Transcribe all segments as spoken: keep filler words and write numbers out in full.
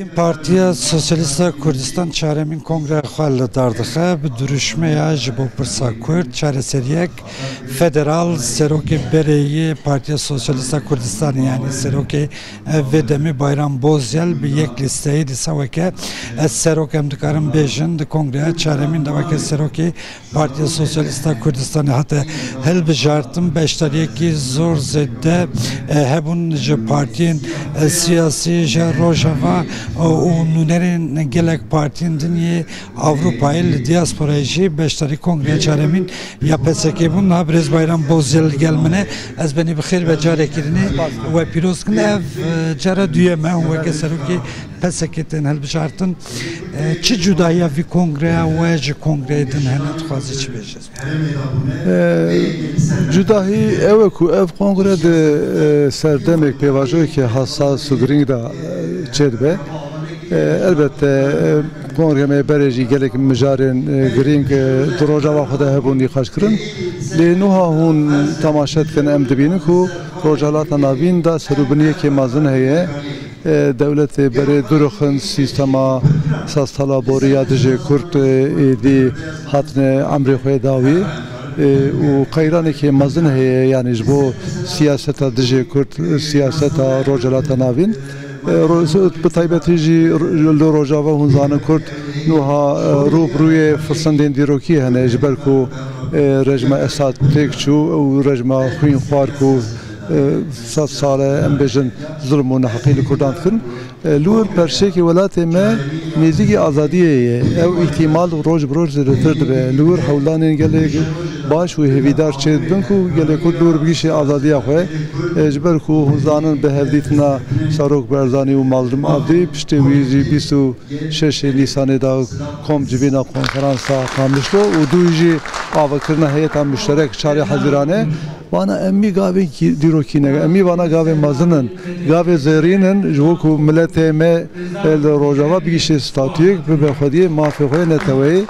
Partiya Sosyalîst a Kurdistan çaremîn kongreya xwe li dar dixe, bi duruşmeya ji bo pirsa Kurd, çareseriyek federal, serokê berê yê Partiya Sosyalîst a Kurdistanê, yanî serokê ev vê demê Bayram Bozyel bi yek lîsteyê dîsa weke serok, em dikarin bêjin, di kongreya çaremîn de weke serokê Partiya Sosyalîst a Kurdistanê hate hilbijartin. Beşdariyekî zor zêde, e, hebûn ji partiyên, e, siyasî ji Rojava, e, û nûnerên gelek partiyên din yê Ewropayê, li diasporayê jî beşdarî kongreya çaremîn ya P S K bûn. Niha birêz Bayram Bozyel li gel min e. Ez benî bi xêr ve carekî dinê we pîroz kin. Ev, e, cara duyem e hûn weke serokê P S K tên hilbijartin. E, çi cudahiya vî kongreya we ji kongreyê din hene, dixwazî çi bêje? E, cudahî ew e ku ev kongre di, e, serdemek pêvajoyeke hesas û girîng de, e, çêdibe. E, elbette, e, kongreya me berê jî gelek mijarên, e, girîng, e, di Rojava xwe de hebûn nîqaş kirin. Lê nuha hûn temaşe dikin, em dibînin ku Rojhilata Navîn de serûbiniyekê mezin heye. E, dewletê berê dûrixin sîstema sed sala borî ya dijê Kurd, e, êdî hatine emrê xwe dawî, e, û qeyranekê mezin heye, yanî ji bo siyaseta dijê Kurd, siyaseta Rojhilata Navîn. E, ro-, bi taybetî jî ro-, li Rojava hûn zanin Kurd nuha, e, rû bi rûyê firsendên dîrokî hene, ji ber ku, e, rejma Esad têk çû û rejma xwînxwar ku, e, sed sal e, em bêjin, zulm û neheqî li Kurdan dikin. E, li wir perçeyekî welatê me nêzîkî azadiyê ye. Ew îhtîmal roj bi roj zêdetir dibe. Li wir hewldanên gelek baş û hêvîdar çêdibin ku gelê Kurd li wir bigihîşe azadiya xwe. E, ji ber ku hûn zanin bi hevdîtina Serok Barzanî û Mazlûm Abdî, piştê wî jî bîst û şeş Nîsanê de kom civîna konferansa Qamişlo û dû jî avakirina heyeta muşterek çarê Hezîranê. Vana em mî gavên kî-, dîrokî ne, em mî vana gavên mezin in, gavê zêrîn in, ji bo ku miletê me, e, li Rojava bigihîşe statuyek, bibe xwediyê mafê xwe neteweyê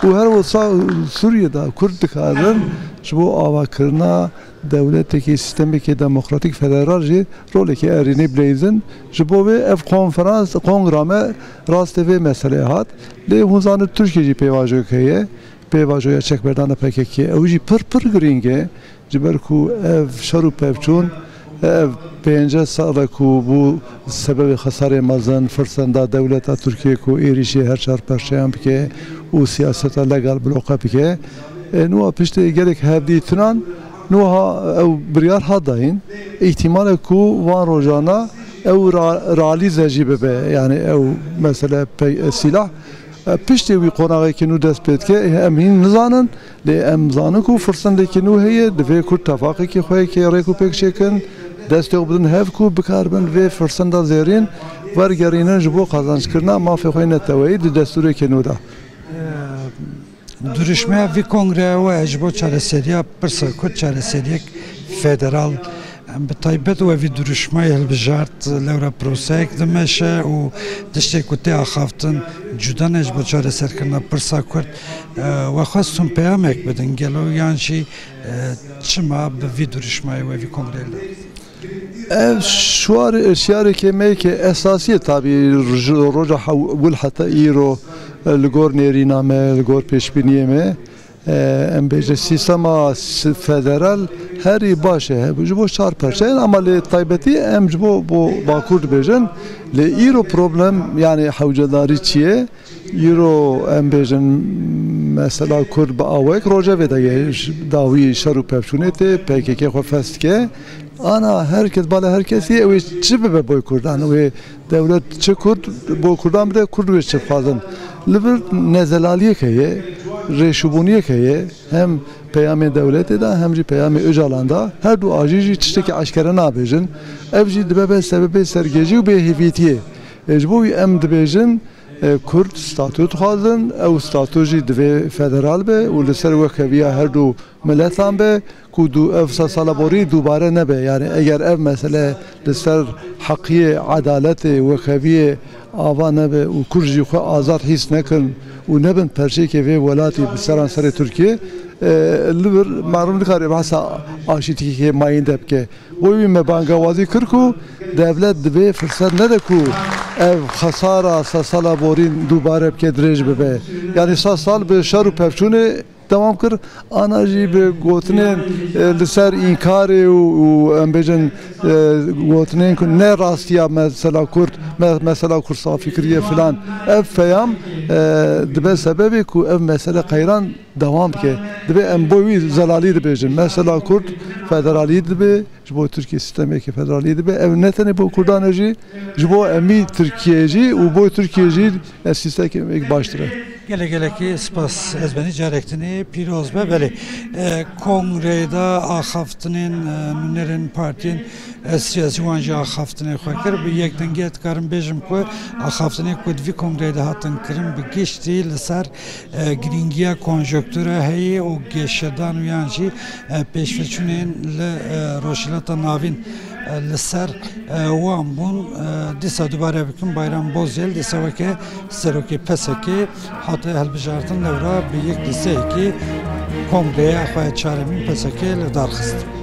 û her wisa Sûriyê de Kurd dikarin ji bo avakirina dewletekî, sîstemekî demokratîk federal jî rolekî erênî bileyzin. Ji bo vê ev konferans, kongra me rastê vê meseleyê hat. Lê hûn zanin Tirkiye jî pêvajoyek heye, pêvajoya çekberdana P K K. Ew jî pir, pir girîng e. Ji ber ku ev şer û pevçûn, ev pêncî sal e ku bû sebebê xesarê mezin, firsenda dewleta Tirkiyê ku êrîşê her çar perçeyan bike û siyaseta legal bloke bike. E, nuha piştê gelek hevdîtinan, nuha ew biryar hat dayîn. Îhtîmal e ku van rojana ew ra-, realîze jî bibe, yanî ew mesele pe-, sîlah. E, piştê wî qonaxekî nû dest pê dike, e, em hîn nizanin, lê em zanin ku firsendekî nû heye, divê Kurd tefaqekî xwe yekê rêk û pêk çêkin, destê xwe bidin hev ku bikaribin vê firsenda zêrîn wergerînin ji bo qezenckirina mafê xwe yê neteweyî di destûrekê nû de. E, duruşmeya vî kongreya we ji bo çareseriya pirsa Kurd, çareseriyek federal, em bi taybet we vî duruşmayê hilbijart, lewra proseyek dimeşe û tiştê ku tê axaftin cuda ne ji bo çareserkirina pirsa Kurd. E, we xwest hûn peyamek bidin gelo yan jî, e, çima bi vî duruşmayê we vî kongreyê li Ev şiar, şiareke me yekê esasî ye tabî ji roja hewil heta îro, e, li gor nêrîna me, li gor pêşbîniyê me. E, em bêje sîstema s-, federal herî baş e. Ji bo çar perçe ye, ama lê taybetî em ji bo, bo Bakur dibêjin. Lê îro problem, yanî hewcedarî çi ye? Îro em bêjin mesela Kurd bi awayek rojevê de ye, ji dawî şer û pevçûnê tê, P K K xwe fes dike. Ana her kes, bala her kesî ew ê çi bibe boy Kurdan, wê dewlet çi Kurd bo Kurdan bide, Kurd wê çi bixwazin. Li vir nezelaliyek heye, rêşûbûniyek heye, hem peyamê dewletê de hem jî peyamê Ocalan de, her du ajî jî tiştekî eşkere nabêjin. Ev jî dibe be sebebê sergêjî û bêhêvîtiyê. E, ji bo wî em dibêjin, e, Kurd statû dixwazin, ew statû jî divê federal be û li ser wekheviya her du miletan be, ku du-, ev sed sala borî dubare nebe. Yani eger ev mesele li ser heqiyê, edaletê, wekheviyê ava nebe û Kurd jî xwe azad hîs nekin û nebin perçeyekê vê welatî bi seranserê Tirkiye, e, li vir merdum nikare behsa aşîtîkê mayînde bike. Bo wî me bangawazî kir ku dewlet divê firset nede ku ev xesara sed sala borîn dubare bike dirêj bibe. Yanî sed sal bi şer û pevçûnê dewam kir, ana jî bi gotinên, e, li ser înkarê û, û em bêjin, e, gotinên ku ne rastiya mesela Kurd, me-, mesela Kurd safî kiriye filan. Ev peyam, e, dibe sebebê ku ev mesele qeyran dewam bike. Dibe em bo wî zelalî dibêjin. Mesela Kurd federalî dibe, ji bo Tirkiye sîstemekî federalî dibe. Ev ne tenê bo Kurdan e jî, ji bo emî Tirkiye jî û bo Tirkiye jî, e, sîstemekî baştir e. Gelek gelekî spas, ez benî carek dinê pîroz be. Belê, e, kongreyê de axaftinên, e, nûnerên partiyên, e, siyasî wan jî axaftinê xwe kir. Bi yekdengiyê dikarim bêjim ku axaftinê ku di vî kongreyê de hatin kirin bi giştî li ser, e, girîngiya konjonktura heye û geşedan û yan jî, e, pêşveçûnên li, e, Rojhilata Navîn, e, li ser, e, wan bûn. E, dîsa dubare bikim, Bayram Bozyel dîsa weke serokê P S K hate hilbijartin, lewra bi yek lîseyekî kongreya xwe ya çaremîn P S K li dar xist.